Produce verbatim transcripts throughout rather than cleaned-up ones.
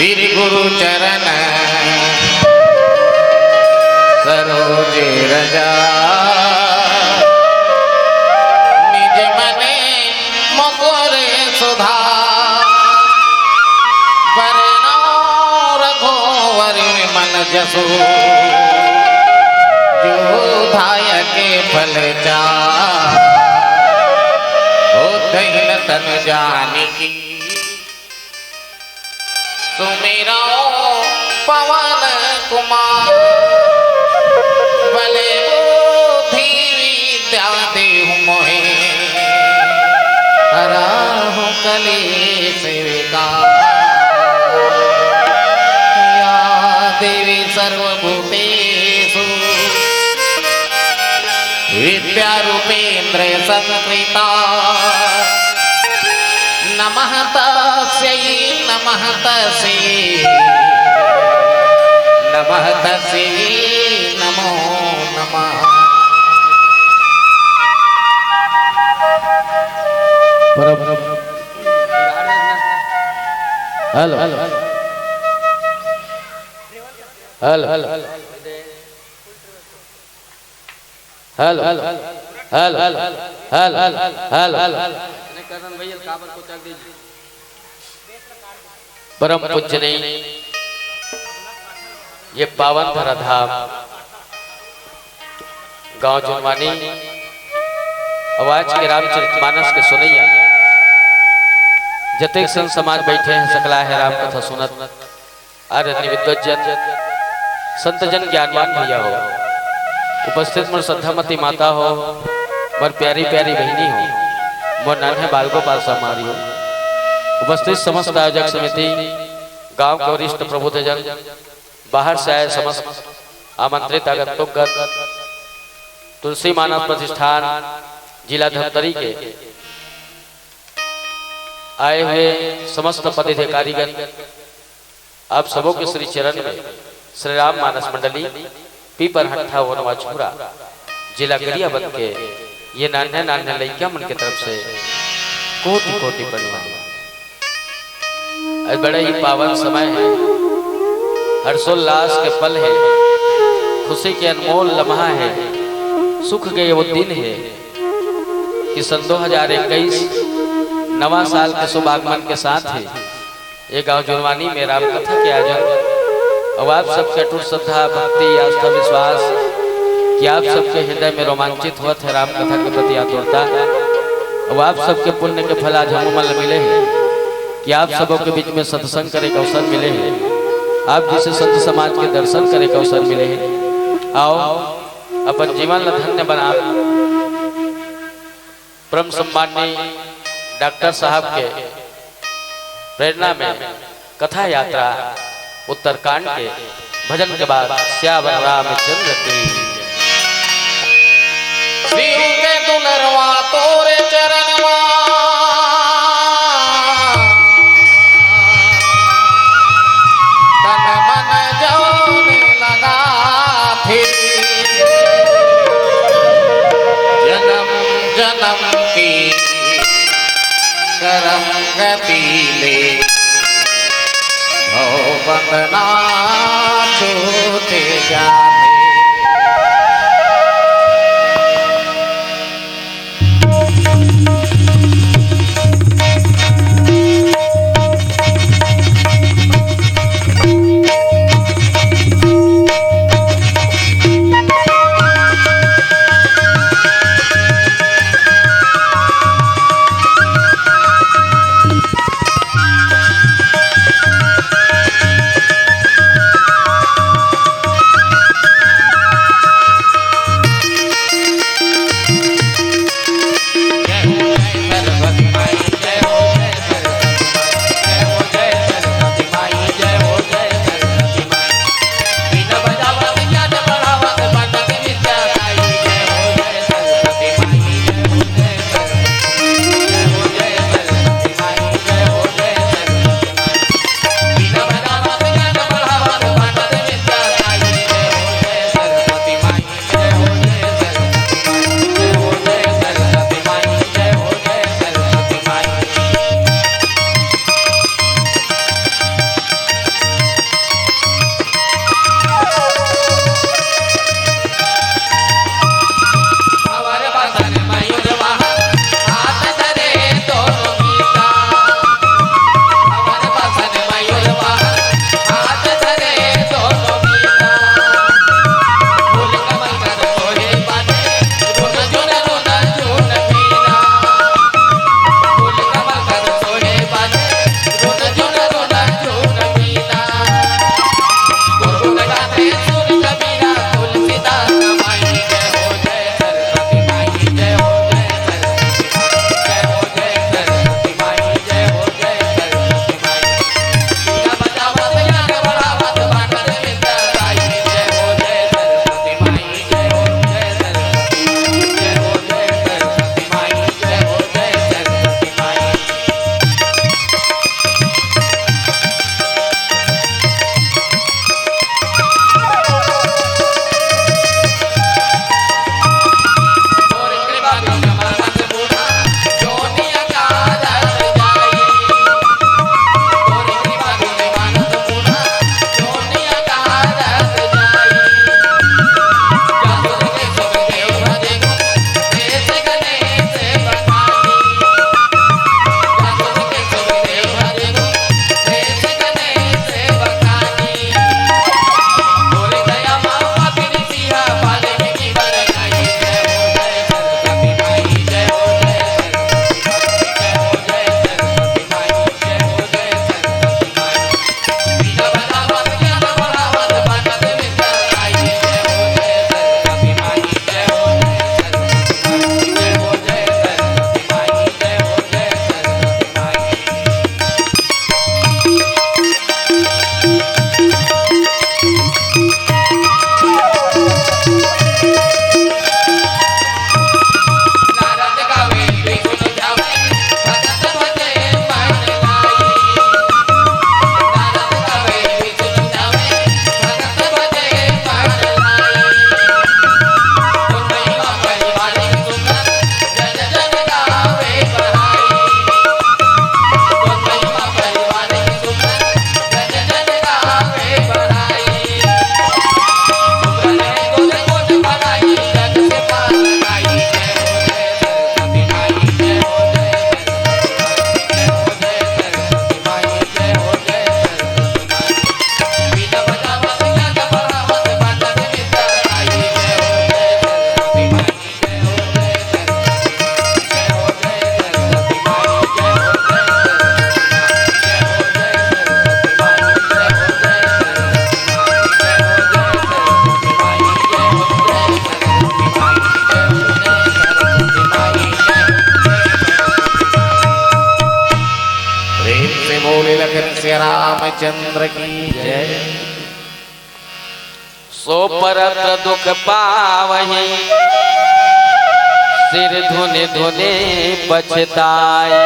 श्री गुरु चरण सरोज रजा, निज मन मुकुर सुधार। बरनउँ रघुवर विमल जसु, जो दायक फल चार। होत न तन जानिके सुमिरउँ पवन कुमार। बल बुद्धि विद्या देहु मोहे, हरहु कलेस विकार। या देवी सर्वभूतेषु विद्यारूपेन्द्र संस्थिता। नमः तस्यै, नमः तस्यै, नमः तस्यै, नमो नमः। परम, hello, hello, hello, hello. Hello, hello, hello, hello. परम पूजनीय ये पावन धराधाम गांव जुनवानी, अउ आज के रामचरितमानस के सुनइया जतेक संत समाज बइठे हे, सकला हे राम कथा सुनत। आदरणीय विद्वत जन, संत जन, ज्ञानवान भइया हो, उपस्थित मोर श्रद्धामती माता हो, मोर प्यारी प्यारी बहिनी हो, मोर नन्हे बाल गोपाल संगवारी हो, उपस्थित समस्त आयोजक समिति, गांव के वरिष्ठ प्रबुद्ध जन, बाहर से आए समस्त आमंत्रित आगंतुक गण, तुलसी मानस प्रतिष्ठान जिला धमतरी के आए हुए समस्त पदाधिकारीगण, आप सबों के श्री चरण में श्री राम मानस मंडली, पीपर हट्ठा वनवा छुरा, जिला गरियाबंद के ये नान्हे नान्हे लइका मन के तरफ से कोटि कोटि प्रणाम। आज बड़ा ही पावन समय हे, हर्षोल्लास के पल हे, खुशी के अनमोल लम्हा हे, सुख के वो दिन हे कि सन दो हजार इक्कीस नवा साल के शुभ आगमन के साथ ही ये गांव जुनवानी में राम कथा के आयोजन अउ आप सबके अटूट श्रद्धा, भक्ति, आस्था, विश्वास कि आप सबके हृदय में रोमांचित होवत हे राम कथा के प्रति आतुरता। अउ आप सबके पुण्य के फल आज हमू मन ल मिले हे कि आप सबो के बीच में सत्संग करे के अवसर मिले हे, आप जइसे संत समाज के दर्शन करे के अवसर मिले हे। आओ, अपन जीवन ल धन्य बना। परम सम्माननीय डॉक्टर साहब के प्रेरणा में कथा यात्रा उत्तरकांड के भजन के बाद सियावर रामचंद्र की। शिव के दुलरवा तोरे चरणवा, तन मन जौन लगा थे, जन्म जन्म की करम गति ले, भव बंधना छूट जाथे। चंद्र की जय। सो परत दुख पावही सिर धुनि धुनि पछताई।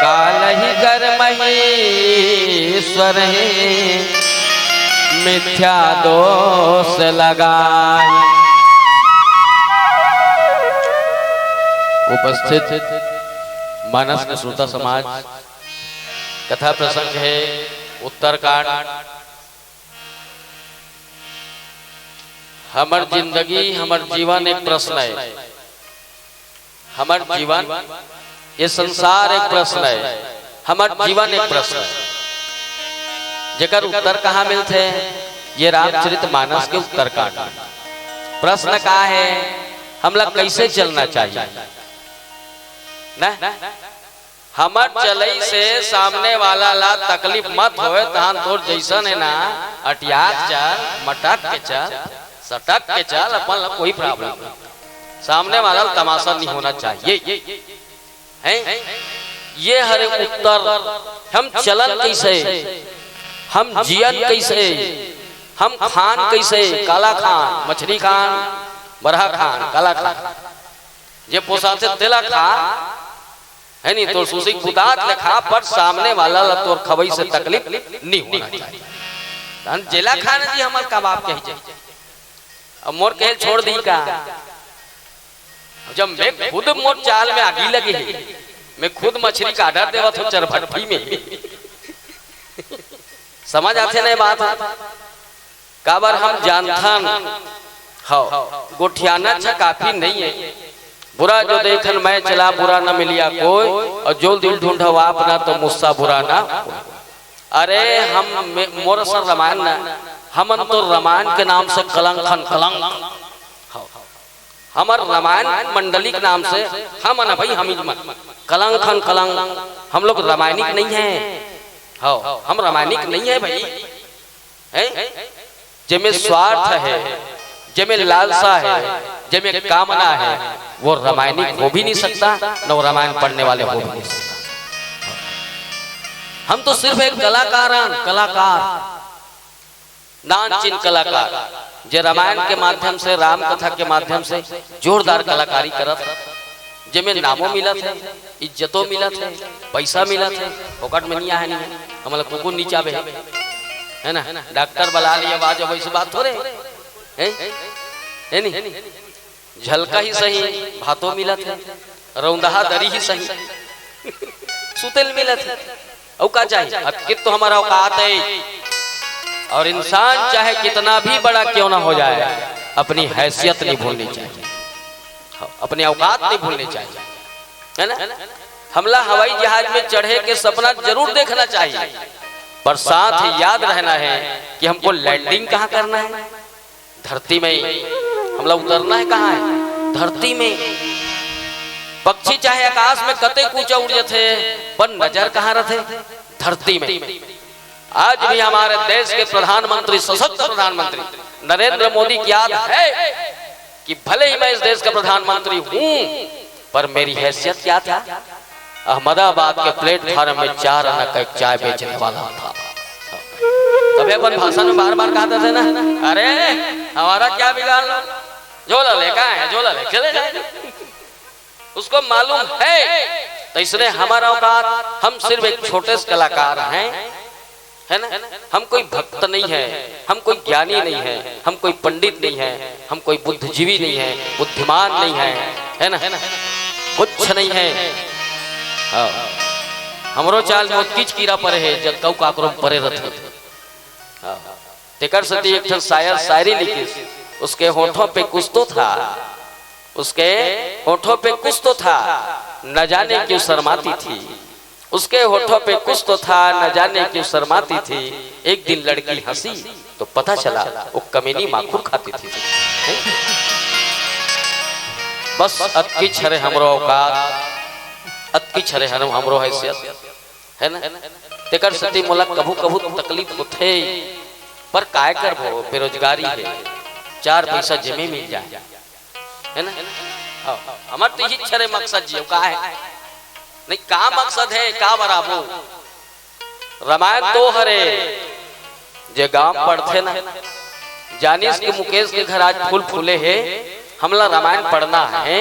कालहि कर महेश्वर ही मिथ्या दोष लगाई। उपस्थित मानस के श्रोता समाज, कथा प्रसंग है उत्तरकांड। हमर जिंदगी, हमर जीवन एक प्रश्न है। हमर जीवन, ये संसार एक प्रश्न है। हमर जीवन एक प्रश्न है, जेकर उत्तर कहाँ मिलथे? ये रामचरित मानस के उत्तरकांड में। प्रश्न का है, हमला कैसे चलना चाहिए ना? हमर चलई से सामने वाला ला तकलीफ मत होए, तहान तोर जैसन है ना, अटियाक चल, मटक के चल, सटक के चल, अपन ला कोई problem नहीं। सामने वाला ला तमाशा नहीं होना चाहिए। हैं? ये हरे उत्तर। हम चलन कैसे, हम जियन कैसे, हम खान कैसे, काला खान, मछली खान, बरहा खान, काला खान, जे पोसाथे तेला खा, है नी, तोर सुसिक बुतात ले खा, पर सामने वाला ला तोर खवई से तकलीफ नहीं होना चाहिए। तहन जेला खाना जी हमर कबाब कही जाए। अब मोर कहे छोड़ दी का? जब मैं खुद मोर चाल में आगी लगे है, मैं खुद मछली का order देवत हूँ चरभट्टी में। समझ आथे ना ये बात? काबर हम जानथन, हव, गोठियाना अच्छा काफी नहीं है। बुरा जो देखन मैं चला, बुरा न मिलिया कोई, और जो दिल ढूंढव आप ना, तो मुस्सा बुरा ना कोई। अरे हम मे-, मोर सर रामायण ना, हमन तो रामायण के नाम से कलंक हन, कलंक। हव, हमर रामायण मंडली के नाम से हमन भाई, हम ही मन कलंक हन, कलंक। हम लोग रामायणिक नहीं है, हव, हम रामायणिक नहीं है भाई। हैं? जेमे स्वार्थ है, जेमे लालसा है, जेमे कामना है, वो रामायणिक हो भी नहीं सकता, न वो रामायण पढ़ने वाले हो भी नहीं सकता। हम तो सिर्फ एक कलाकार हन, कलाकार, नानचिन कलाकार, जे रामायण के माध्यम से, राम कथा के माध्यम से जोरदार कलाकारी करत, जेमे नामो मिलत है, इज्जतो मिलत है, पैसा मिलत है, फोकट में नहीं आहे नहीं, हमला कुकुर नीचावे है, है ना? डॉक्टर बला लिया, बाज अब ऐसी बात थोड़े है, है नहीं? झलका ही सही, भातो मिलत है, रौंदहा दरी ही सही, सुतेल मिलत है, अउ का चाहिए? अतकित तो हमारा औकात है। और इंसान चाहे कितना भी बड़ा क्यों ना हो जाए, अपनी हैसियत नहीं भूलनी चाहिए, हाँ, अपनी औकात नहीं भूलनी चाहिए, है ना? हमला हवाई जहाज में चढ़े के सपना जरूर देखना चाहिए, पर साथ ही याद रहना है कि हमको लैंडिंग कहाँ करना है। धरती में। हमला उतरना है कहाँ है? धरती में। पक्षी चाहे आकाश में कतेक ऊंचा उड़ जाथे, पर नजर कहाँ रथे? धरती में। आज भी हमारे देश के प्रधानमंत्री, सशक्त प्रधानमंत्री नरेंद्र मोदी की याद है कि भले ही मैं इस देश का प्रधानमंत्री हूँ, पर मेरी हैसियत क्या था? अहमदाबाद के प्लेटफॉर्म में चार आना का एक चाय बेचने वाला था। तभी अपन भाषण में बार बार कहते थे ना, "अरे, हमारा क्या बिगाड़ लो, झोला ले, कहाँ है झोला ले, चले जाए।" उसको मालूम है। तो इसलिए हमारा औकात, हम सिर्फ एक छोटे से कलाकार हैं, है ना? हम कोई भक्त नहीं है, हम कोई ज्ञानी नहीं है, हम कोई पंडित नहीं है, हम कोई बुद्धिजीवी नहीं है, बुद्धिमान नहीं है, है ना? कुछ नहीं है। हाँ। हमरो चाल में ओतकीच कीरा परे है, जतका काकरो में परे रथे। हाँ। तेकर सेती एक ठन शायर शायरी लिखिस, उसके होठों पे कुछ तो था, उसके होठों पे कुछ तो था, न जाने क्यों शर्माती थी। उसके होठों पे कुछ तो था, न जाने क्यों शर्माती थी। एक दिन लड़की हंसी तो पता चला वो कमीनी माखुर खाती थी। हैं? बस अतकीच हरे हमरो औकात, अतकीच हरे हम-, हमरो हैसियत, है ना? तेकर सेती मोला कभू कभू तकलीफ होथे, पर काय करबो, बेरोजगारी है, चार पैसा जेमे मिल जाए, है ना? हाँ, हमर तो इही छरे मकसद जी, का है? नहीं, का मकसद है, का बराबो? रामायण तो हरे, जे गांव पढ़थे ना, जानिस कि मुकेश के घर आज फूल फूले हे, हमला रामायण पढ़ना हे।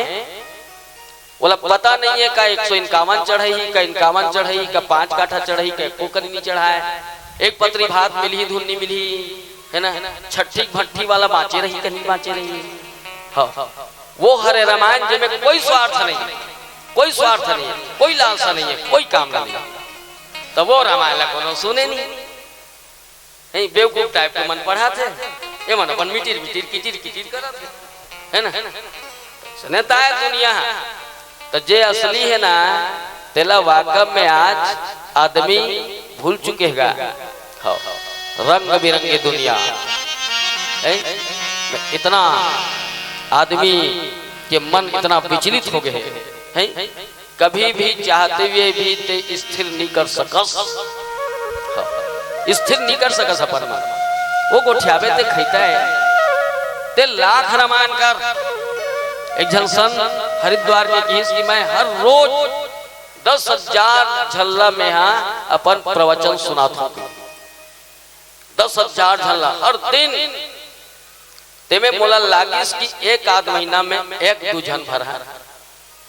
ओला पता नहीं है का एक सौ इक्यावन चढ़ाई, का इक्यावन चढ़ाई, का पांच काठा चढ़ाई, का एको कनी नहीं चढ़ाए, एक पतरी भात मिलही, धुन नहीं मिलही, है ना? छठी भट्ठी वाला बांचे रही, कहीं बांचे रही। हाँ, वो हरे रामायण, जेमे कोई स्वार्थ नहीं, कोई स्वार्थ नहीं, कोई लालसा नहीं है, कोई काम नहीं। तो वो रामायण ला कोनो सुने नहीं। नहीं, बेवकूफ टाइप के मन पढ़ाथे, ये मन अपन मिटिर मिटिर किटिर किटिर करत हे, है ना? सुने ताय दुनिया, तो जे असली है ना, तेला वाकई में आज आदमी भूल चुके गा। हाँ, रंग बिरंगे दुनिया है, इतना आदमी के मन इतना विचलित हो गए हैं, कभी भी चाहते हुए भी ते स्थिर नहीं कर सकस। हाँ, स्थिर नहीं कर सकस अपन मन। वो गोठियाबे ते खैता है, ते लाख रामायण कर। एक झन संत हरिद्वार के किहिस कि मैं हर रोज दस हजार झल्ला में हा अपन प्रवचन सुनात हूँ। दस हजार झल्ला हर दिन। तेमे मोला लागिस कि एक आध महीना में एक दू झन भर हा,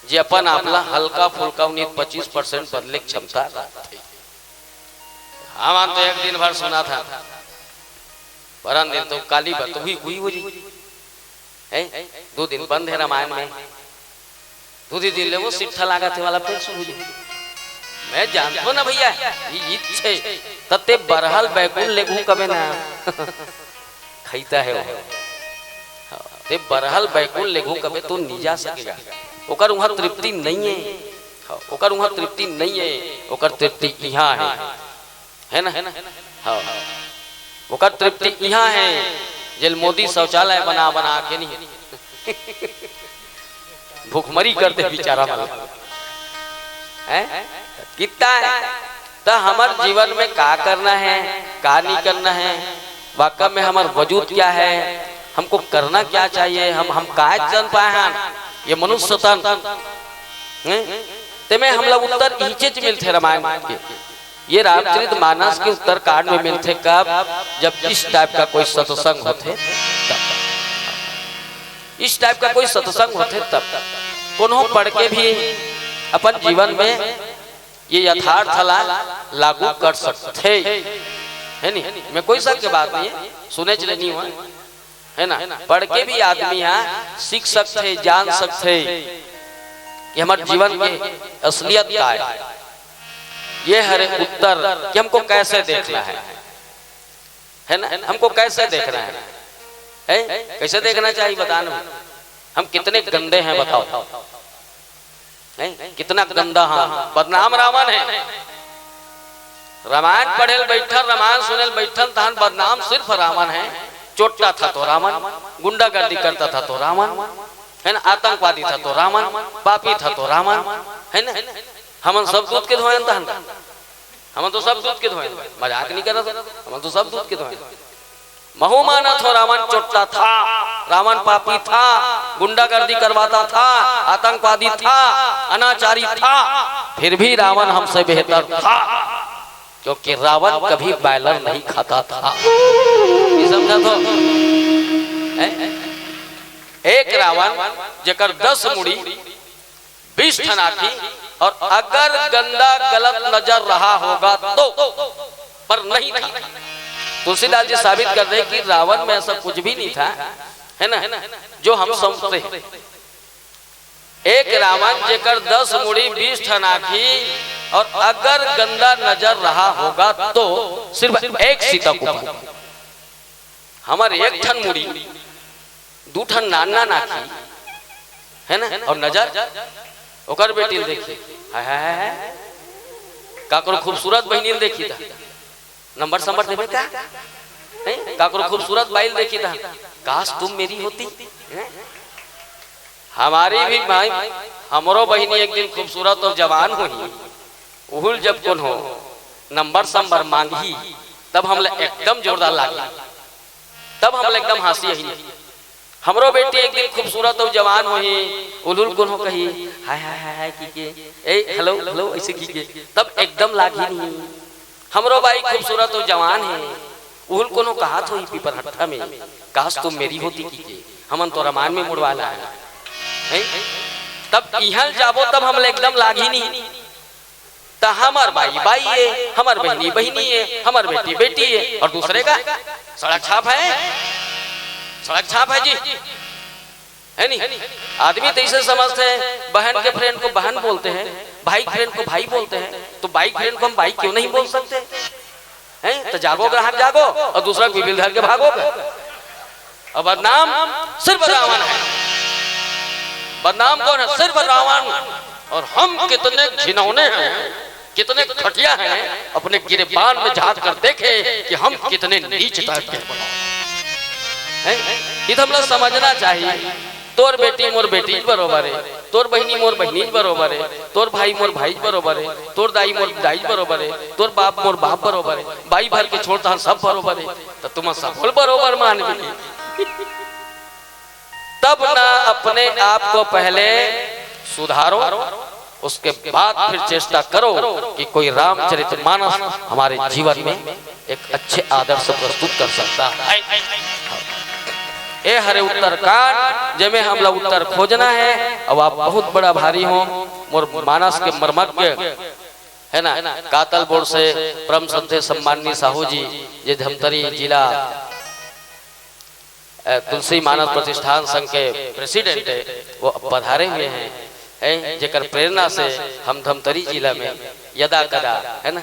जे अपन आप ला हल्का फुल्का उन्नीस पच्चीस परसेंट बदले के क्षमता रखथे। हमन तो एक दिन भर सुनत हन, परन दिन तो काली बतुही हुई हो जी। हैं? दो दिन बंद है रामायण में, दूसरे दिन ले वो सिट्ठा लागत हे वाला फिर शुरू हो जी। मैं जानथों ना भैया, ये इच्छे तत्ते बरहल बैकुल लेगू कबे ना। खैता है वो। हाँ, ते बरहल बैकुल लेगू कबे तो नहीं जा सकेगा। ओकर वहाँ तृप्ति नहीं है। हाँ, ओकर वहाँ तृप्ति नहीं है, ओकर तृप्ति यहाँ है। है ना? हाँ, ओकर तृप्ति यहाँ है, जेल मोदी शौचालय बना बना के नहीं। भुखमरी करते बेचारा मन। हैं? कितना है? तो हमर जीवन में का करना है, का नहीं करना है, वाकई में हमर वजूद क्या है, हमको करना क्या चाहिए, हम हम काहे जन पाए हैं ये मनुष्य तन। हैं? तेमे हमला उत्तर इहिचेच मिलथे रामायण के। ये रामचरित मानस के उत्तरकांड में मिलथे कब? जब इस टाइप का कोई सत्संग होथे तब। इस टाइप का कोई सत्संग होथे तब। कोनो पढ़ के भी अपन जीवन में ये यथार्थ ला लागू कर सकथे, है नी? मैं कोई शक के बात नहीं है, सुने चले नहीं हुआ, है ना? पढ़ के भी आदमी हा सीख सकथे, जान सकथे कि हमर जीवन के असलियत का है। ये हरे उत्तर कि हमको कैसे देखना है, है ना? हमको कैसे देखना है, है? कैसे देखना चाहिए बताना। हम कितने गंदे हैं बताओ, हैं? कितना गंदा, हाँ, बदनाम रावण है। रामायण पढ़ेल बैठल, रामायण सुनेल बैठल, तहन बदनाम सिर्फ रावण है। चोट्टा था तो रावण, गुंडागर्दी करता था तो रावण, है ना? आतंकवादी था तो रावण, पापी था तो रावण, है ना? हमन सब दूध के धोयन तहन, हमन तो सब दूध के धोयन, मजाक नहीं करत, हमन तो सब दूध के धोयन। महू मानत हो रावण चोट्टा था, रावण पापी था, गुंडागर्दी करवाता था, आतंकवादी था, अनाचारी था, फिर भी रावण हमसे बेहतर था, क्योंकि रावण कभी बॉयलर नहीं खाता था। ये समझा तो? हैं? एक रावण जेकर दस मुड़ी, बीस ठन आँखी, और अगर गंदा गलत नजर रहा होगा तो, पर नहीं था। तुलसीदास जी साबित कर रहे कि रावण में ऐसा कुछ भी नहीं था, है ना, जो हम समझते हैं। एक रावण जेकर दस मुड़ी, बीस ठन आँखी, और अगर गंदा नजर रहा होगा तो सिर्फ एक सीता कुपार। हमर एक ठन मुड़ी, दू ठन नान नान आँखी, है ना? और नजर ओकर बेटी ल देखी, हाय, हाय, हाय, हाय। काकरो खूबसूरत बहिनी ल देखी त नंबर संबर देबे का? हैं? काकरो खूबसूरत बाई ल देखी त काश तुम मेरी होती, हैं? हमारी भी माई, हमरो बहिनी एक दिन खूबसूरत और जवान होही, उहुल जब कोनो नंबर संबर मांगही, तब हमला एकदम जोरदार लागही, तब हमला एकदम हंसी आही। हमरो बेटी एक दिन खूबसूरत और जवान होही, उहुल कोनो कही, हाय, हाय, हाय, हाय, की के, ए, हेलो, हेलो, ऐसे की के, तब एकदम लागही नहीं। हमरो बाई खूबसूरत अउ जवान हे, उहू ल कोनो कहत होही पीपरहट्ठा में, "काश तुम मेरी होती" कहिके, हमन तो रामायण में मुड़वा लाए हन। हैं? तब इहाँ ल जाबो तब हमला एकदम लागही नहीं। त हमर बाई बाई ए, हमर बहिनी बहिनी ए, हमर बेटी बेटी ए, अउ दूसरे का सड़क छाप हे, सड़क छाप हे जी। है नहीं? आदमी तो इसे समझते हैं, बहन के फ्रेंड को बहन बोलते हैं, भाई के फ्रेंड को भाई बोलते हैं, तो बाई के फ्रेंड को हम बाई क्यों नहीं बोल सकते? हैं? तो जागो ग्राहक जागो, अउ दूसरा बिबिल धर के भागो। अउ बदनाम सिर्फ रावण हे। बदनाम कौन हे? सिर्फ रावण। अउ हम कितने घिनौने हें, कितने घटिया हें, अपने गिरेबान में झांक कर देखें कि हम कितने नीच टाइप के हें। ये तो हमला समझना चाहिए। तोर बेटी मोर बेटी बरोबर हे, तोर बहिनी मोर बहिनी बरोबर हे, तोर भाई मोर भाई बरोबर हे, तोर दाई मोर दाई बरोबर हे, तोर बाप मोर बाप बरोबर हे, बाई भर के छोड़ तहां सब बरोबर हे, त तुमन सबो ल बरोबर मानबे। तब ना अपने आप को पहले सुधारो, उसके बाद फिर चेष्टा करो कि कोई रामचरितमानस हमारे जीवन में एक अच्छे आदर्श प्रस्तुत कर सकता है। ए हरे उत्तरकांड, जेमे हमला उत्तर खोजना हे। अब आप बहुत बड़ा भारी हो, मोर मानस के मर्मज्ञ हे ना, कातल बोर्ड से परम श्रद्धेय सम्माननीय साहू जी, जे धमतरी जिला, अ, तुलसी मानस प्रतिष्ठान संघ के प्रेसिडेंट हे, वो पधारे हुए हें, हें, जेकर प्रेरणा से हम धमतरी जिला में यदा कदा, हे ना,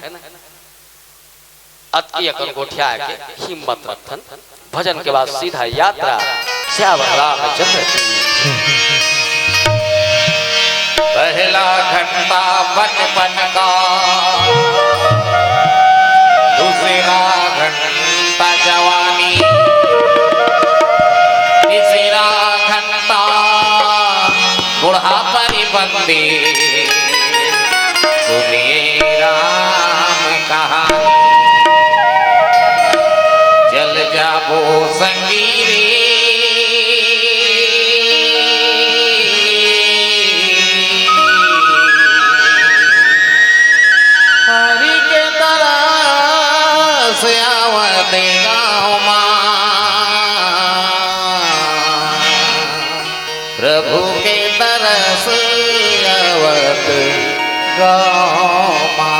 अतकी अकन गोठिया के हिम्मत रखथन। भजन के बाद सीधा यात्रा सियावर रामचंद्र की। पहला घंटा बचपन का, दूसरा घंटा जवानी, तीसरा घंटा बुढ़ापा री बंदी। सुने राम कहानी, चल जाबो संगी रे। हरि के तरस आवत गाँव मा, प्रभु के तरस आवत गाँव मा।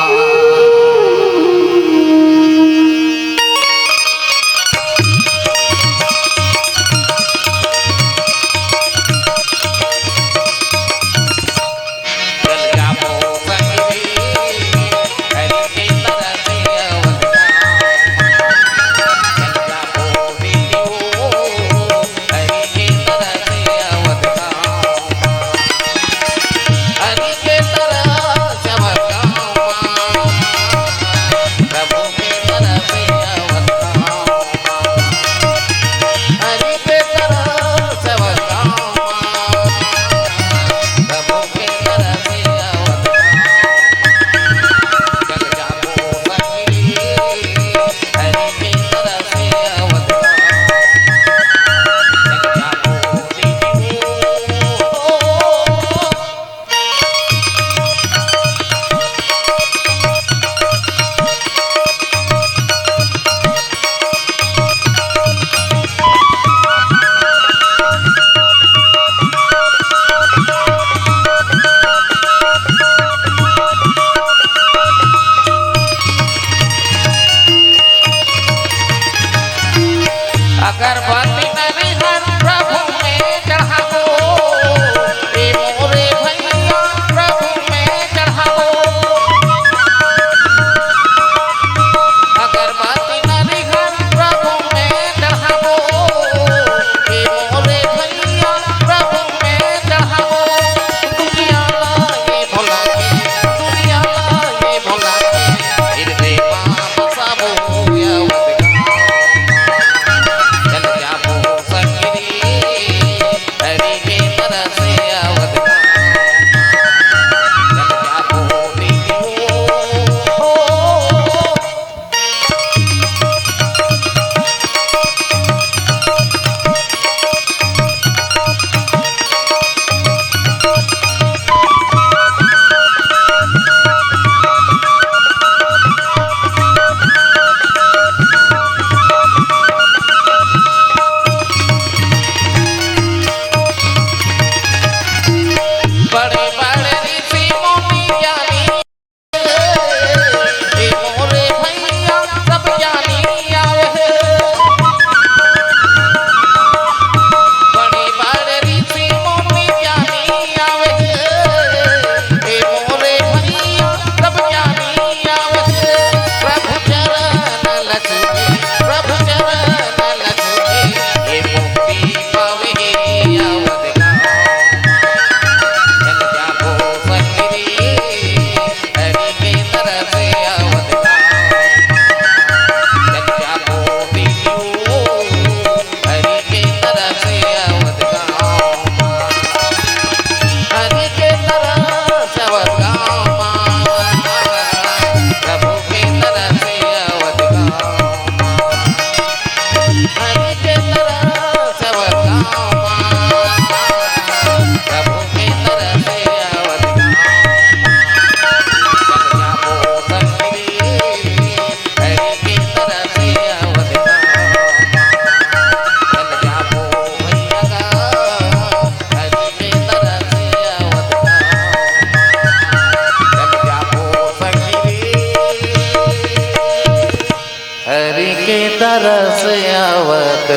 के तरस अवध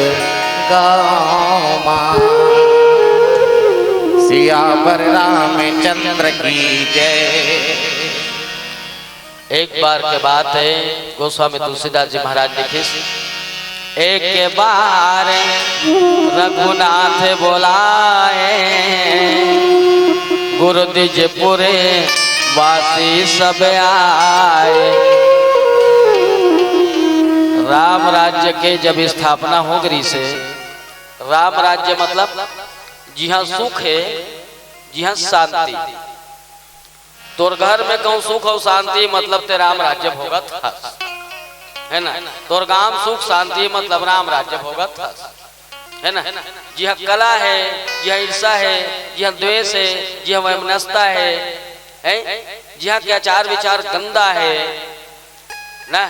गाँव मा। सियावर रामचंद्र की जय। एक बार के बात है, गोस्वामी तुलसीदास जी महाराज लिखिस, एक बार रघुनाथ बोलाए, गुरु द्विजपुर वासी सब आए। राम राज्य के जब स्थापना हो गई से, राम राज्य मतलब जिहाँ सुख है, जिहाँ शांति। तोर घर में कहूँ सुख अउ शांति, मतलब ते राम राज्य भोगत हस, है ना? तोर गांव सुख शांति, मतलब राम राज्य भोगत हस, है ना? जिहाँ कलह है, जिहाँ ईर्षा है, जिहाँ द्वेष है, जिहाँ वैमनस्यता है, हैं? जिहाँ के आचार विचार गंदा है ना,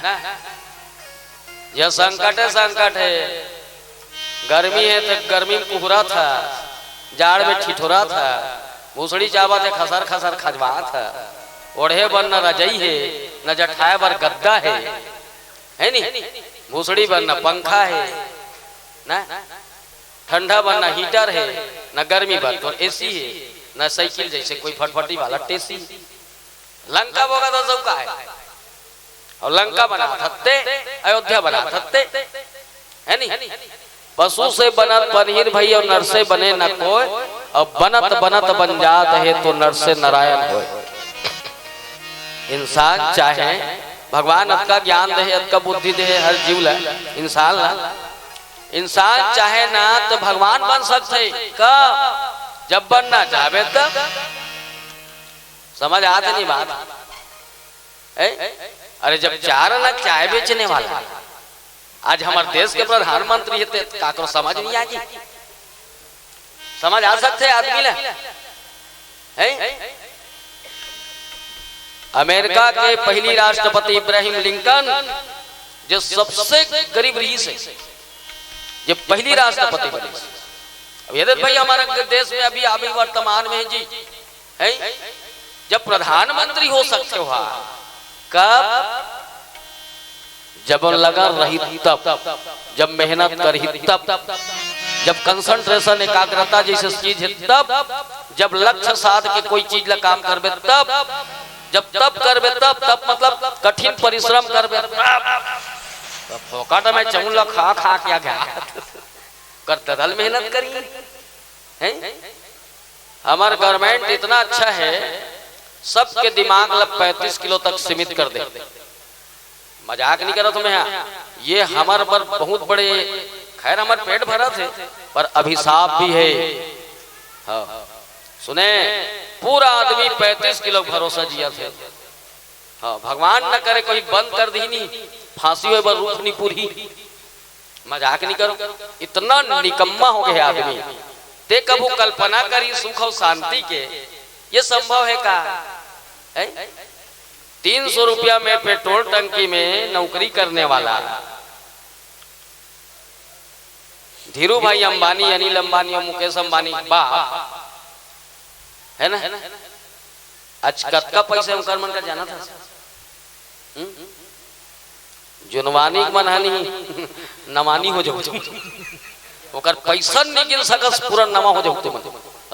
जिहाँ संकट है, संकट है। गर्मी है तो गर्मी में कुहरत हे, जाड़ में ठिठुरत हे, भूसड़ी चाबत हे, खसर खसर खजवात हे। ओढ़े बर न रजई हे, न जठाए बर गद्दा हे, है नी? भूसड़ी बर न पंखा हे, ना ठंडा बर न हीटर हे, न गर्मी बर तो एसी हे, न साइकिल जैसे कोई फटफटी वाला टेसी। लंका भोगत हे, सब का हे? अउ लंका बनात हत्ते, अयोध्या बनात हत्ते, है नी? पशु से बनत पनहीन भई, अउ नर से बने न कोय, अउ बनत बनत बन जात हे, तो नर से नारायण होय। इंसान चाहे, भगवान अतका ज्ञान दे हे, अतका बुद्धि दे हे हर जीव ला, इंसान ला, इंसान चाहे ना तो भगवान बन सकथे। कब? जब बनना चाहबे तब। समझ आत नहीं बात? ए? अरे, जब चार आना चाय बेचने वाला आज हमर देश के प्रधानमंत्री हे, ते काकरो समझ नहीं आही? समझ आ सकथे आदमी ला? हैं? अमेरिका के पहली राष्ट्रपति इब्राहिम लिंकन, जे सबसे गरीब रहिस हे, जे पहली राष्ट्रपति बनिस। अब ये देख भाई, हमारे देश में अभी, अभी वर्तमान में जी, हैं? जब प्रधानमंत्री हो सकथे हो, कब? जब लगन रही तब, जब मेहनत करही तब, जब concentration, एकाग्रता जैसे चीज हे तब, जब लक्ष्य साध के कोई चीज ला काम करबे तब, जब तप करबे तब, तप मतलब कठिन परिश्रम करबे तब। तो फोकट में चौल ला खा खा के आ गया, कर ददल मेहनत करी, हैं? हमर government इतना अच्छा हे, सबके दिमाग ला पैंतीस किलो तक सीमित कर दे। मजाक नहीं करत मैं, हाँ, ये हमर बर बहुत बड़े, खैर, हमर पेट भरत हे, पर अभिशाप भी हे। हाँ, सुने, पूरा आदमी पैंतीस किलो भरोसा जियत हे। हाँ, भगवान न करे कोई बंद कर दिही नी, फांसी होय बर रूख नी पुरही। मजाक नहीं करो, इतना निकम्मा हो गया आदमी। ते कभू कल्पना करी सुख अउ शांति के, ये संभव हे का? हैं? तीन सौ रुपया में पेट्रोल टंकी में नौकरी करने वाला धीरू भाई अंबानी, अनिल अंबानी अउ मुकेश अंबानी बा, है ना? आज कतका पैसा हे ओकर मन का जानत हस? हम्म? जुनवानी के मन हनी, नवानी हो जाहू। ओकर पैसा नहीं गिन सकस, पूरा नवा हो जाहू तुमन।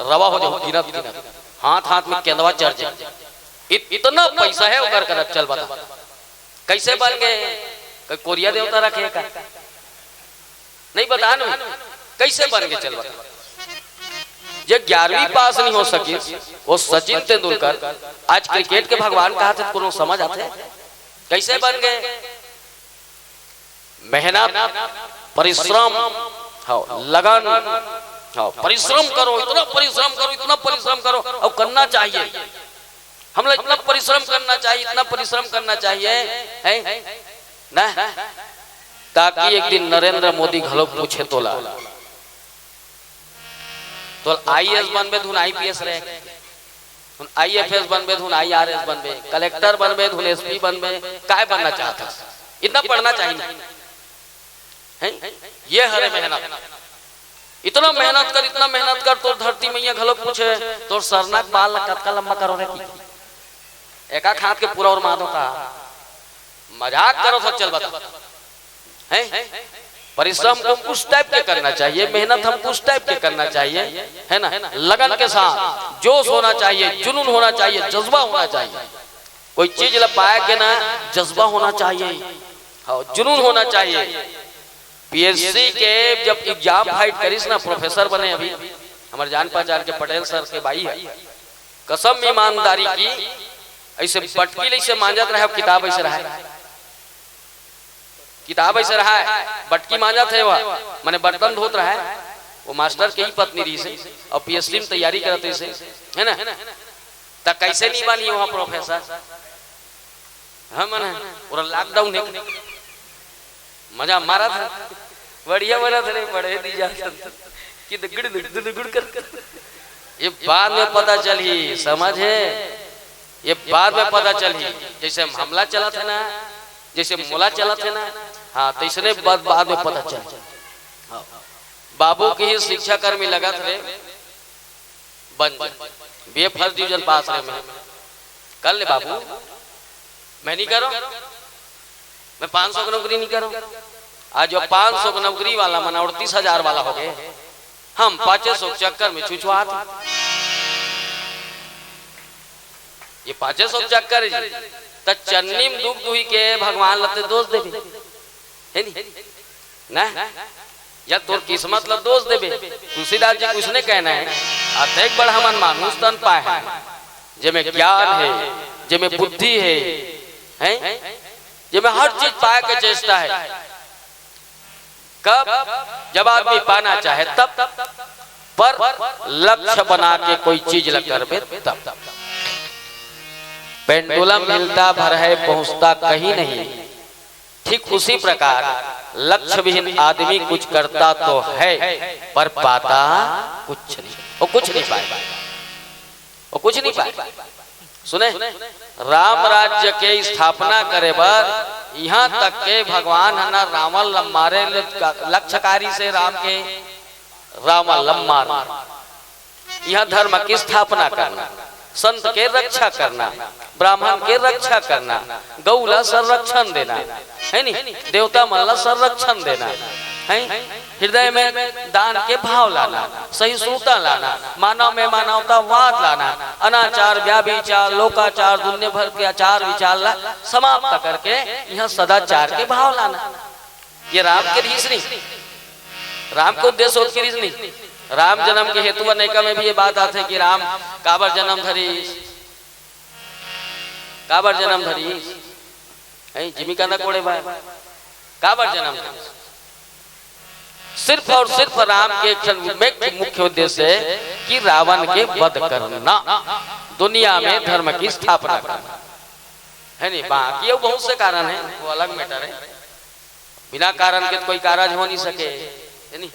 रवा हो जाहू, गिनत, गिनत। हाथ, हाथ में केंदवा चढ़ जाए। इत-, इतना पैसा हे ओकर करा, चल बता। कैसे बन गए? कोई कोरिया देवता रखे का? नहीं बता न, कैसे बन गए, चल बता। जे ग्यारहवीं पास नहीं हो सकिस, वो सचिन तेंदुलकर आज क्रिकेट के भगवान कहाथे, कोनो समझ आथे? कैसे बन गए? मेहनत, परिश्रम, हाँ, लगन, हाँ, परिश्रम करो, इतना परिश्रम करो, इतना परिश्रम करो, अउ करना चाहिए। हमला इतना परिश्रम करना चाहिए, इतना परिश्रम करना चाहिए, हैं? ना? ताकि एक दिन नरेंद्र मोदी घलो पूछे तोला, तोला आईएएस बनबे धुन आईपीएस रहे, धुन आईएफएस बनबे धुन आईआरएस बनबे, कलेक्टर बनबे धुन एसपी बनबे, काय बनना चाहत हस? इतना पढ़ना चाहिए, हैं? ये हरे मेहनत। इतना मेहनत कर, इतना मेहनत कर, तोर धरती मैया घलो पूछे, तोर सरना के बाल ला कतका लंबा करो रे? एका हाथ के पूरा ओरमात होता। मजाक करो, सच चल बता। हैं? परिश्रम हमको उस टाइप के करना चाहिए, मेहनत हमको उस टाइप के करना चाहिए, है ना? लगन के साथ, जोश होना चाहिए, जुनून होना चाहिए, जज्बा होना चाहिए। कोई चीज ला पाए के ना, जज्बा होना चाहिए, हाँ, जुनून होना चाहिए। पीएससी के जब एग्जाम फाइट करिस ना, प्रोफेसर बने अभी, हमर जान पहचान के पटेल सर के बाई है, कसम ईमानदारी की, ऐसे बटकी ले ऐसे मांजत रहे, किताब ऐसे रहे, किताब ऐसे रहे, बटकी मांजत हे वह, माने बर्तन धोत रहे। वो मास्टर के ही पत्नी रहिसे और पीएससी में तैयारी करत रहिसे, है ना? त कैसे नहीं बनी वहाँ प्रोफेसर? हाँ, मन है, पूरा लॉकडाउन है, मजा मारत हे, बढ़िया बनत हे, पढ़े दी जा कि दुगुड़ दुगुड़ कर। ये बाद में पता चलही, समझ है, ये बाद में पता चलही। जैसे हमला चलत हे ना, जैसे मोला चलत हे ना, हाँ, तैसने बाद, बाद में पता चल। हाँ। बाबू के ही शिक्षा कर्मी लगत हे, बन जा। बीए फर्स्ट डिवीजन पास रहे मैं, कर ले बाबू, मैं नहीं करूँ, मैं पाँच सौ की नौकरी नहीं करूँ। आज वो पाँच सौ की नौकरी वाला मन अड़तीस हजार वाला हो गए, हम पाँचे सौ के चक्कर में छुछुआत। ये पाँचे सौ के चक्कर जी, त चन्नी में दुख दुही के भगवान ला ते दोष देबे, है नी? ना? या तोर किस्मत ला दोष देबे। तुलसीदास जी कुछ नहीं कहना है, अतेक बड़ हमन मानुष तन पाए हैं, जेमे ज्ञान है, जेमे बुद्धि है, हैं? जेमे हर चीज पाए के चेष्टा है। कब? जब आदमी पाना चाहे तब, पर लक्ष्य बना के कोई चीज ल करबे तब। पेंडुलम हिलता भर है, पहुंचता कहीं नहीं। ठीक उसी प्रकार लक्ष्य विहीन आदमी कुछ करता तो है, पर पाता कुछ नहीं, वो कुछ नहीं पाए, वो कुछ नहीं पाए। सुने, राम राज्य के स्थापना करे बर इहां तक के भगवान ह ना रावण ल मारे ल-, लक्ष्यकारी से राम के, रावण ल मार, इहां धर्म की स्थापना करना, संत के रक्षा करना, ब्राह्मण के रक्षा करना, गौ ला संरक्षण देना, है नी? देवता मन ला संरक्षण देना, है? हृदय में दान के भाव लाना, सहिष्णुता लाना, मानव में मानवतावाद लाना, अनाचार, व्याभिचार, लोकाचार, दुनिया भर के आचार विचार ला समाप्त करके इहां सदाचार के भाव लाना। ये राम के रीस नहीं, राम के उद्देश्य होत के रीस नहीं। राम जन्म के हेतु अनेका में भी ये बात आथे कि राम काबर जन्म धरीस, काबर जन्म धरीस, हैं, जिमी कांदा कोड़े भाई, काबर जन्म धरीस? सिर्फ और सिर्फ राम के एक ठन मुख्य, मुख्य उद्देश्य है कि रावण के वध करना, दुनिया में धर्म की स्थापना करना, है नहीं? बाकी वो बहुत से कारण है, वो अलग मैटर है। बिना कारण के तो कोई कारज हो नहीं सके, है नहीं?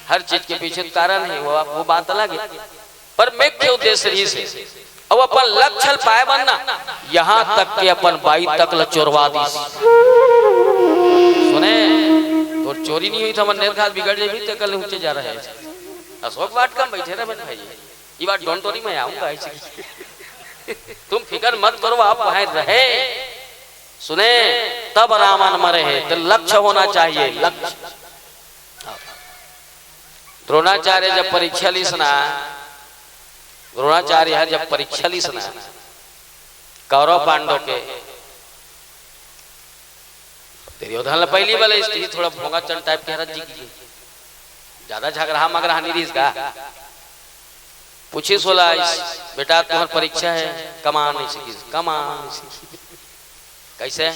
हर चीज के पीछे तो कारण है, वो, वो बात अलग है। पर मुख्य उद्देश्य रीस हे, अब अपन लक्ष्य ल पाए बर ना, यहां तक के अपन बाई तक ल चोरवा दीस। सुने, तोर चोरी नहीं होई त हमर नेर घात बिगड़ जाही, ते कल ऊंचे जा रहे हैं। अशोक वाटिका में बैठे रहे भाई, ये बात डोंटोरी में आऊंगा ऐसे। तुम फिक्र मत करो, आप वहां रहे। सुने, तब रावण मरे हे, तो लक्ष्य होना चाहिए, लक्ष्य। द्रोणाचार्य जब परीक्षा लीस ना, द्रोणाचार्य ह जब परीक्षा लीस ना, कौरव पांडव के, दुर्योधन ल पहली बले स्थिति थोड़ा भोंगाचन टाइप के हरत जी की, ज्यादा झगड़ा मगरा नहीं रहीस गा। पूछिस ओला, "बेटा, तुम्हार परीक्षा है, कमान नहीं सीखिस, कमान नहीं सीखिस।" कैसे?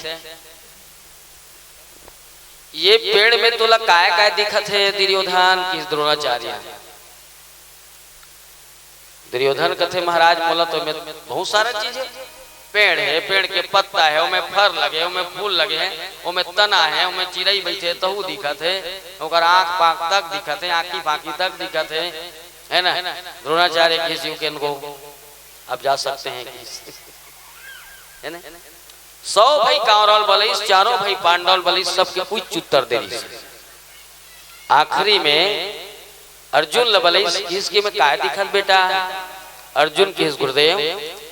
ये पेड़ में तोला काय काय दिखत हे दुर्योधन? किहिस द्रोणाचार्य। दुर्योधन कथे, महाराज, मोला तो में बहुत सारा चीज है, पेड़ है, पेड़ के पत्ता है, ओमे फर लगे, ओमे फूल लगे हैं, ओमे तना है, ओमे चिड़ई बैठे तहू दिखत है, ओकर आंख पांख तक दिखत है, आंखी फांकी तक दिखत है, है ना? द्रोणाचार्य किहिस, "You can go, आप जा सकते हैं," किहिस, है ना? सौ भाई कौरव ल बलइस, चारों भाई पांडव ल बलइस, सबके उच्च उत्तर दे रहीस। आखिरी में अर्जुन ल बलइस, किहिस कि में काय दिखत बेटा? अर्जुन किहिस, गुरुदेव,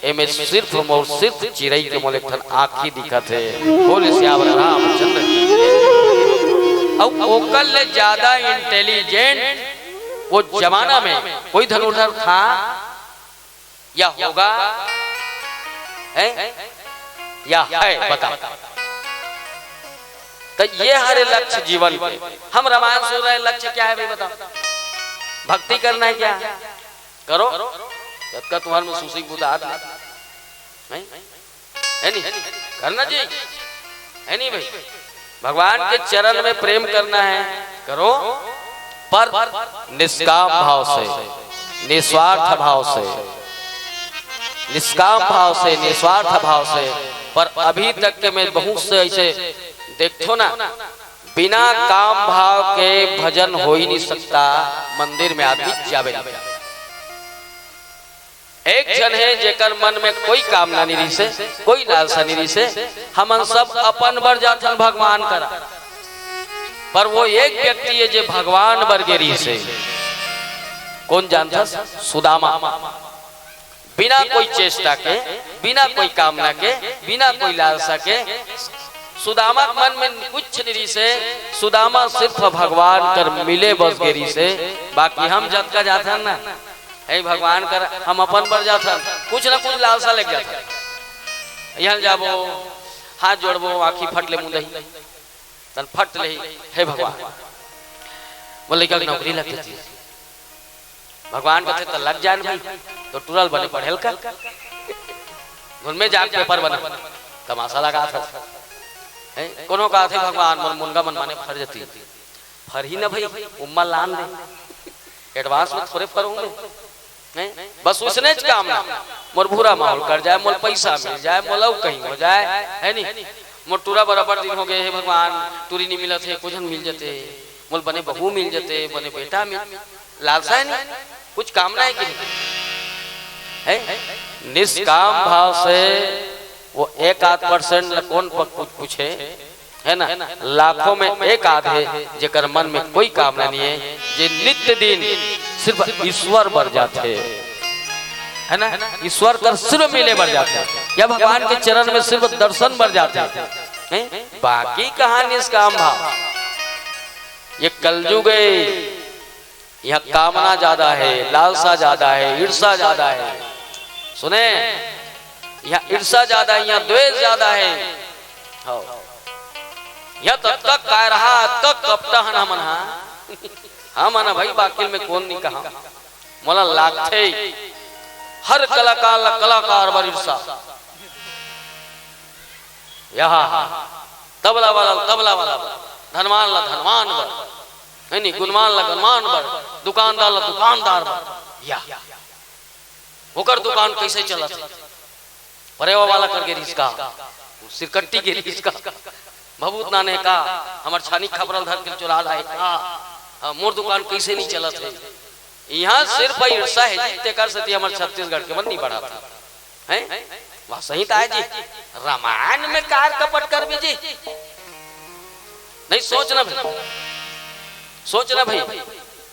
एमे सिर्फ मोर सिर्फ चिरई के मोले एक ठन आंखी दिखत हे। बोले सियावर रामचंद्र की जय। अउ ओकर ले ज्यादा इंटेलिजेंट वो जमाना में कोई धनुर्धर था या होगा, है या है, बताओ। तो ये हरे लक्ष्य जीवन के। हम रामायण सुन रहे हैं, लक्ष्य क्या है भाई, बताओ? भक्ति करना है क्या? करो, जब तक तुम्हारे में सुसिक बुद्ध आत नहीं, है नहीं? करना जी, है नहीं भाई? भगवान के चरण में प्रेम करना है, करो, पर निष्काम भाव से, निस्वार्थ भाव से, निष्काम भाव से, निस्वार्थ भाव से। पर अभी तक के मैं बहुत से ऐसे देखथो ना, बिना काम भाव के भजन हो ही नहीं सकता, मंदिर में आदमी जावे नहीं। एक झन हे जेकर मन में कोई कामना नहीं रहिसे, कोई लालसा नहीं रहिसे। हमन सब अपन बर जाथन भगवान करा, पर वो एक व्यक्ति हे जे भगवान बर गे रहिसे। कोन जानथस? सुदामा। बिना कोई चेष्टा के, बिना कोई कामना के, बिना कोई लालसा के सुदामा के मन में कुछ नहीं रहिसे। सुदामा सिर्फ भगवान कर मिले बस गे रहिसे। बाकी हम जतका जाथन ना, हे भगवान कर, हम अपन बर जाथन, कुछ ना कुछ लालसा लेके जाथन। यहाँ जाबो, हाथ जोड़बो, आँखी फट ले मुंदही, तन फट ले, हे भगवान, मोर लइका के नौकरी लग जाती। भगवान कहते तो लग जाए भाई, तो टूरा ल बने पढ़ेल का, घुन में जाके पेपर बना, तमाशा लगा था। हैं? कोनो कहा थे भगवान, मोर मुनगा मन माने फर जाती। फरही ना भाई, उम्मा लान दे, एडवांस में थोड़े फरूंगे। हैं? बस उसने च काम ना, मोर भूरा माहौल कर जाए, मोर पैसा मिल जाए, मोला कहीं हो जाए, है नी? मोर टूरा बराबर दिन हो गए, हे भगवान, टूरी नहीं मिलत हे, कुछ मिल जते, मोल बने बहू मिल जते, बने बेटा मिल, लालसा है नहीं, कुछ कामना है कि नहीं? है? निष्काम भाव से वो एक आध परसेंट ल कौन प-, कुछ पूछे, है ना? लाखों में एक आध हे जेकर मन में कोई कामना नहीं है, जे नित्य दिन सिर्फ ईश्वर बर जाथे, है ना? ईश्वर कर सिर्फ मिले बर जाथे, या भगवान के चरण में सिर्फ दर्शन बर जाथे, हैं? बाकी कहाँ निष्काम भाव? ये कलयुग है, यहाँ कामना ज्यादा है, लालसा ज्यादा है, ईर्षा ज्यादा है। सुने, यहाँ ईर्षा ज्यादा है, यहाँ द्वेष ज्यादा है। हो, यहाँ तक तक काय रहा, तक कपटा हन हमन हा। हमन हा भाई, बाकिल में कोन नहीं कहा, मोला लागथे। हर कलाकार ला कलाकार बर ईर्षा। यहाँ तबला वाला ला तबला वाला बर, धनवान ला धनवान बर, है नी, गुणवान ला गुणवान बर, दुकानदार ला दुकानदार बर। या ओकर दुकान कैसे चलत हे? परेवा वाला कर गे रिहिस का, सिरकट्टी गे रिहिस का, भभूत नाने का, हमर छानी खपरल धर के चुरा लाए का, हाँ, मोर दुकान कैसे नहीं चलत हे? यहाँ सिर्फ ईर्षा है जी, तेकर सेती हमर छत्तीसगढ़ के मन नहीं बढ़त हे। हैं? वह सही तो है जी, रामायण में कार कपट कर भी जी, नहीं सोचना भाई, सोचना भाई,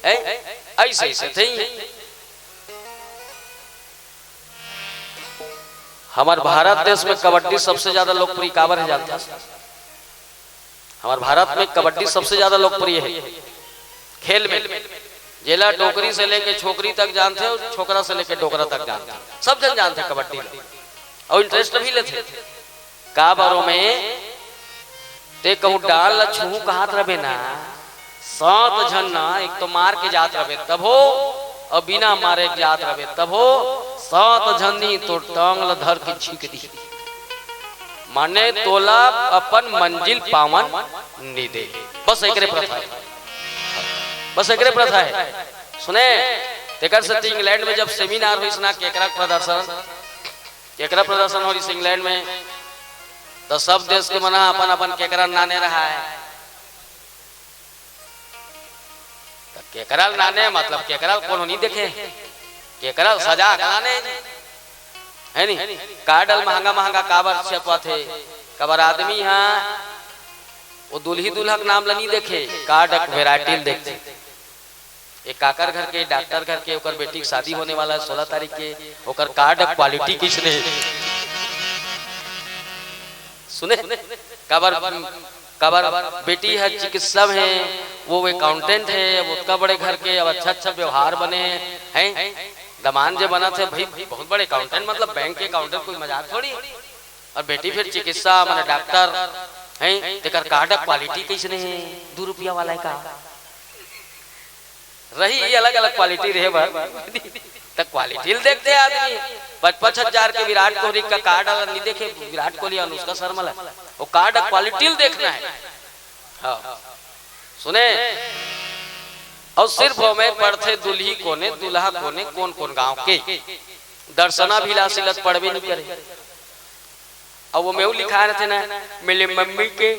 हैं? ऐसे ऐसे थे ही। हमार भारत देश में कबड्डी सबसे ज्यादा लोकप्रिय काबर है जानता है? हमार भारत में कबड्डी सबसे ज्यादा लोकप्रिय है खेल में, जेला डोकरी से लेके छोकरी तक जानथे अउ छोकरा से लेके डोकरा तक जानथे, सब झन जानथे कबड्डी ला, अउ इंटरेस्ट भी लेथे। काबर ओमे ते कहूँ डाल ला छूहूँ कहत रबे ना, सात झन ना एक तो मार के जात रबे तभो, अउ बिना मारे के जात रबे तभो, सात झन नी तोर टांग ला धर के छींक दी। माने तोला अपन मंजिल पावन नी दे। बस एकरे प्रथा है, बस एकरे प्रथा है। सुने, तेकर सेती इंग्लैंड में जब सेमिनार होइस ना, केकरा प्रदर्शन, केकरा प्रदर्शन होइस इंग्लैंड में, तो सब देश के मन ह अपन अपन केकरा नाने रहा है। तो केकरा नाने मतलब केकरा कोनो नहीं देखे, केकरा सजा के नाने, है नी? का डल महंगा महंगा काबर छपत हे, काबर आदमी हा वो दुल्ही दुल्हा के नाम ला नहीं देखे, कार्ड के वैरायटी ल देखथे। एक काकर घर के, डॉक्टर घर के, ओकर बेटी के शादी होने वाला है सोलह तारीख के, ओकर कार्ड के क्वालिटी किसने सुने? काबर काबर, बेटी ह चिकित्सा हे, वो अकाउंटेंट हे, अब ओतका बड़े घर के, अब अच्छा अच्छा व्यवहार बने हे, हैं? दमांद जे बनत हे भाई, बहुत बड़े अकाउंटेंट, मतलब बैंक के अकाउंटेंट, कोई मजाक थोड़ी। और बेटी फिर चिकित्सा, माने डॉक्टर, हैं? तेकर कार्ड क्वालिटी कैसने हे? दू रुपया वाला हे का? रही ये अलग-अलग क्वालिटी रहे बर। त क्वालिटी ल देखथे आदमी। पच पच हजार के विराट कोहली का कार्ड वाला नहीं देखे, विराट कोहली, अनुष्का शर्मा ला। वो कार्ड क्वालिटी ल देखना हे। हाँ। सुने? और सिर्फ ओमे पढ़थे दुल्ही कोने, दूल्हा कोने, कोन कोन गांव के। दर्शनाभिलाषी ल त पढ़बे नहीं करे। अब वो में लिखा रहथे ना, मेरे मम्मी के,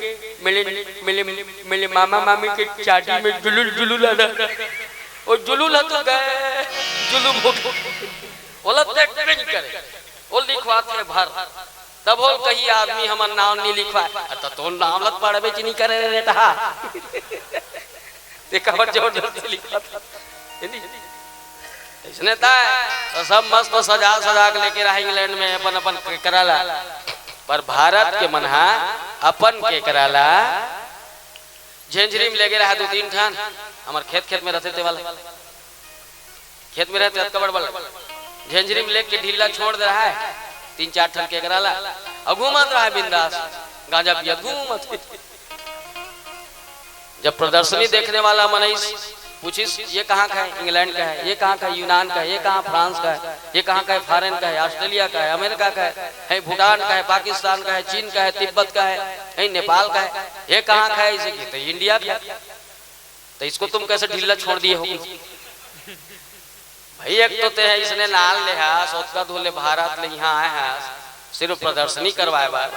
मेरे, मेरे, मेरे मामा मामी के शादी में जुलूल जुलूल आ रहा। वो जुलूल ह तो गए, जुलूम हो गए। ओला देखबे नहीं करे, वो लिखवाथे भर। तब होल कही आदमी हमर नाम नहीं लिखवाए, अरे त तोर नाम ल त पढ़बे च नहीं करे रे बेटा। ते काबर जबरदस्ती लिखत हे? हे नी? अइसने ताय, त सब मस्त सजा सजा के लेके रहा इंग्लैंड में अपन अपन केकरा ला। पर भारत के मन हा अपन केकरा ला झेंझरी में लेगे रहा दू तीन ठन, हमर खेत खेत में रहथे ते वाला। खेत में रहथे अतका बड़ बड़ झेंझरी में लेके ढीला छोड़ दे रहा हे, तीन चार ठन केकरा ला, अउ घूमत रहा हे बिंदास, गांजा पियत घूमत हे। जब प्रदर्शनी देखने वाला मनई पूछिस, "ये कहाँ का है?" "इंग्लैंड का है।" "ये कहाँ का है?" "यूनान का है।" "ये कहाँ फ्रांस का है?" "ये कहाँ का है?" "फॉरेन का है।" "ऑस्ट्रेलिया का है।" "अमेरिका का है।" "है भूटान का है।" "पाकिस्तान का है।" "चीन का है।" "तिब्बत का है।" "है नेपाल का है।" "ये कहाँ का है?" इसे कहते हैं, "इंडिया का है।" तो इसको तुम कैसे ढीला छोड़ दिए हो? भाई, एक तो ते ह इसने नाल ले हस, ओतका दूर ले भारत ले इहाँ आए हस, सिर्फ प्रदर्शनी करवाए बर।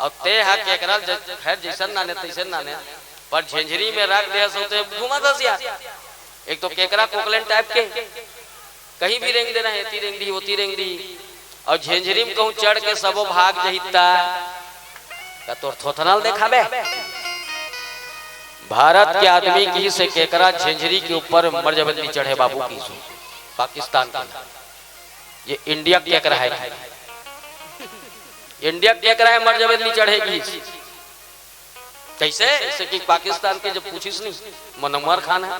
अउ ते ह केकरा ल ज-, खैर, जइसन नाने, तइसन नाने, पर झेंझरी में रख दे हस, ओते घूमत हस यार। एक तो केकरा कोकलेन टाइप के, कहीं भी रेंग देना हे, एती रेंग दी, ओती रेंग दी। अउ झेंझरी में कहूँ चढ़ के सबो भाग जही त, का तोर थोथना ल देखाबे? भारत के आदमी किहिस हे केकरा झेंझरी के ऊपर मर जबे त नी चढ़े बाबू किहिस हे। पाकिस्तान के, ये इंडिया के केकरा हे, इंडिया के केकरा हे, मर जबे त नी चढ़े किहिस। कैसे? जैसे कि पाकिस्तान के जब पूछिस नहीं, मनमर खान है।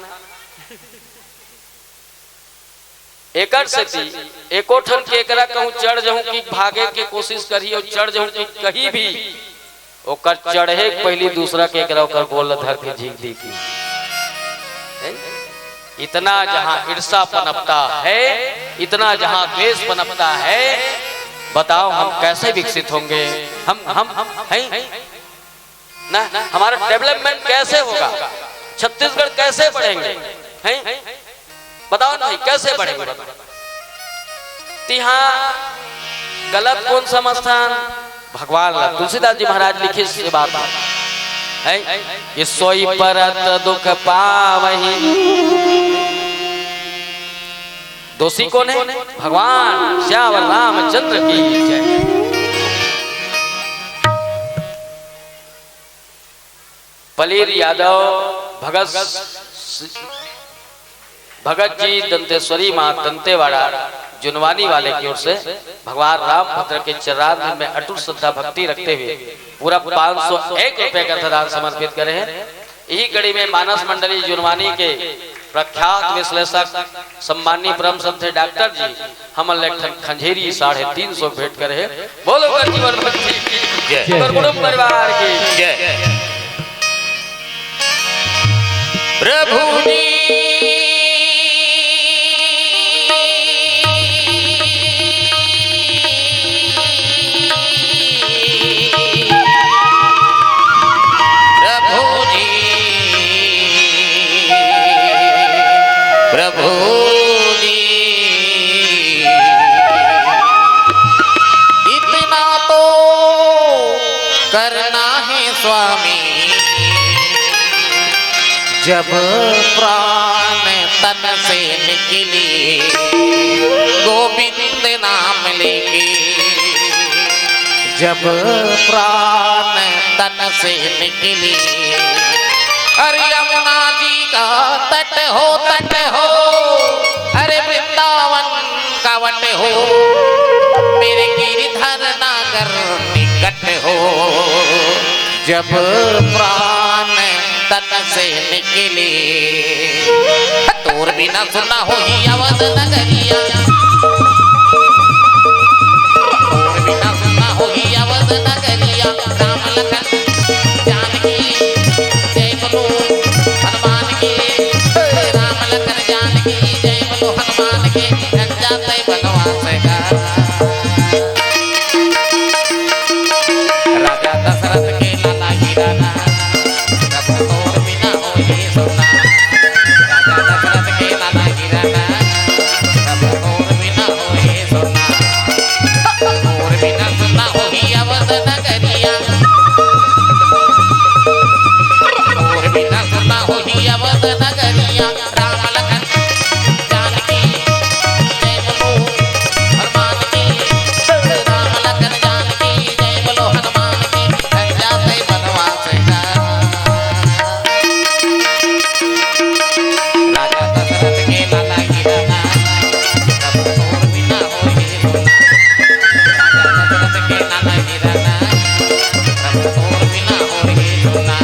एकर सेती एको ठन केकरा कहूँ चढ़ जहूँ कि भागे के कोशिश करही अउ चढ़ जहूँ कि कहीं भी, ओकर चढ़े के पहिली दूसरा केकरा ओकर गोल ल धर के झींक दी कि, हैं? इतना जहाँ ईर्ष्या पनपता है, इतना जहाँ द्वेष पनपता है, बताओ हम कैसे विकसित होंगे? हम, हम, हम, हैं? ना, हमारा डेवलपमेंट कैसे होगा? छत्तीसगढ़ कैसे बढ़ेंगे? हैं? बताओ ना भाई, कैसे बढ़ेंगे? बताओ। तिहाँ गलत कोन समझथन? भगवान ला, तुलसीदास जी महाराज लिखिस ये बात है कि सोई परत दुख पावही। दोषी कौन है? भगवान श्यावर रामचंद्र की जय। पलीर यादव भगत, भगत जी दंतेश्वरी माँ दंतेवाड़ा जुनवानी वाले की ओर से भगवान रामभद्र के चरणारविंद में अटूट श्रद्धा भक्ति रखते हुए पूरा पाँच सौ एक रुपए का अर्थ दान समर्पित करे हैं। यही कड़ी में मानस मंडली जुनवानी के प्रख्यात विश्लेषक सम्माननीय परम श्रद्धेय डॉक्टर जी हमन ला एक ठन खंजेरी साढ़े तीन सौ भेंट करे हे। बोलो कर जीवन भक्ति की जय। जय। कर कुटुंब परिवार की जय। प्रभु जी। प्रभु जी, प्रभु जी, इतना तो करना है स्वामी, जब प्राण तन से निकले, गोविंद नाम लेके, जब प्राण तन से निकले। अरे यमुना जी का तट हो, तट हो, अरे वृंदावन का वट हो, मेरे गिरधर नागर निकट हो। जब प्राण तन से निकले, तोर बिना सुना होही अवध नगरिया। तोर बिना सुना होही अवध नगरिया। राम लखन जानकी जय बोलो हनुमान की। राम लखन जानकी जय बोलो हनुमान की। जन जाते बनवास का राजा दशरथ के लाला हिराना, प्रभु तोर बिना होए सोना। राजा दशरथ के लाला हिराना, प्रभु तोर बिना होए सोना। तोर बिना सुना होही अवध नगरिया। तोर बिना सुना होही अवध नगरिया। राम लखन जानकी जय बोलो हनुमान की। राम लखन जानकी जय बोलो हनुमान की। जाते बनवास का राजा दशरथ के लाला हिराना। प्रभु तोर बिना होए सोना। राजा दशरथ के लाला हिराना। प्रभु तोर बिना होए सोना।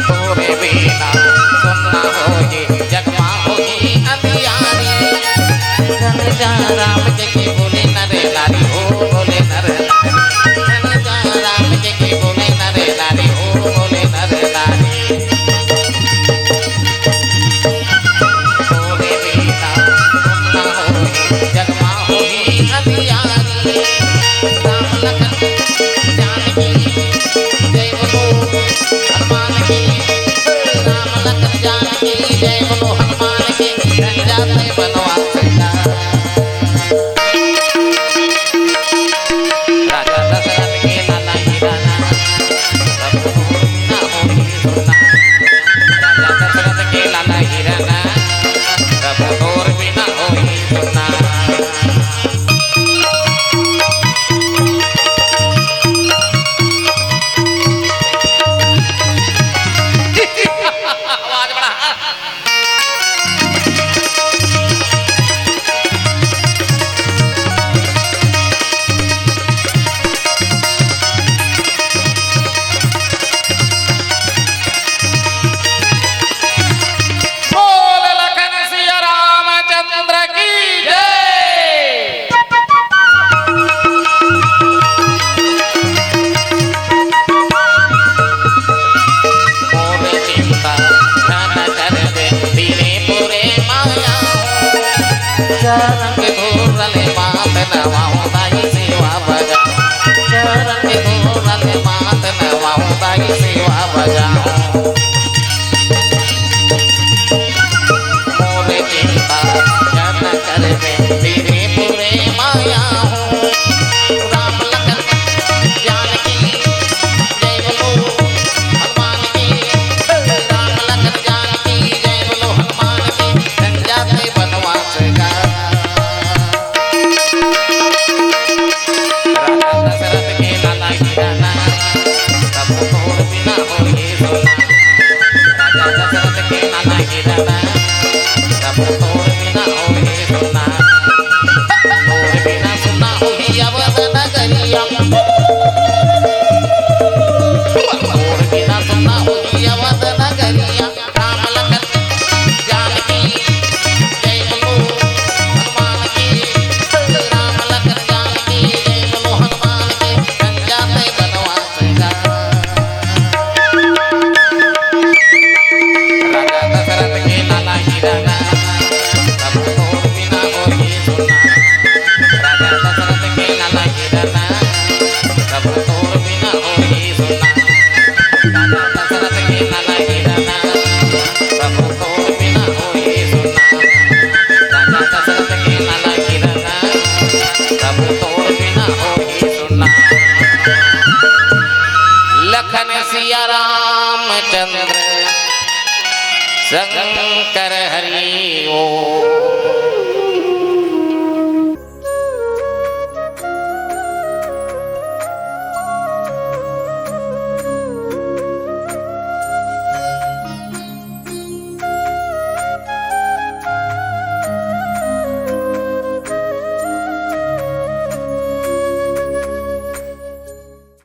तोरे बिना सुन्ना होही, जग मा होही अंधियारी। धन जा राम के के बोले नर नारी हो, बोले नर नारी। धन जा राम के के बोले नर नारी हो, बोले नर नारी। तोरे बिना सुन्ना होही, जग मा होही अंधियारी। राम लखन जानकी जय बोलो हनुमान की। राम लखन जानकी जय बोलो हनुमान की। जय जाते बनवास का राजा दशरथ के लाला हिराना। प्रभु तोर बिना होई सुना। राजा दशरथ के लाला हिराना। प्रभु तोर बिना होई सुना। आवाज बढ़ा। बोल लखन सिया रामचंद्र की जय। मोर चिंता न करबे, तेरे पूरे माया हो। चरण के धूल ले माथ नवाऊं, ताई सेवा बजाऊं। चरण के धूल ले माथ नवाऊं, ताई सेवा बजाऊं। मोर चिंता जन करबे, तेरे पूरे माया हो। राम लखन जानकी जय बोलो हनुमान की। राम लखन जानकी जय बोलो हनुमान की। जन जाते बनवास का राजा दशरथ के लाला हिराना, प्रभु तोर बिना होए सुना। राजा दशरथ के लाला हिराना, प्रभु तोर बिना होए सुना। तोर बिना सुना होए राजा दशरथ के लाला किरना, प्रभु तोर बिना होई सुना। राजा दशरथ के लाला किरना, प्रभु तोर बिना होई सुना। लखन सिया रामचंद्र शंकर हरि ओम।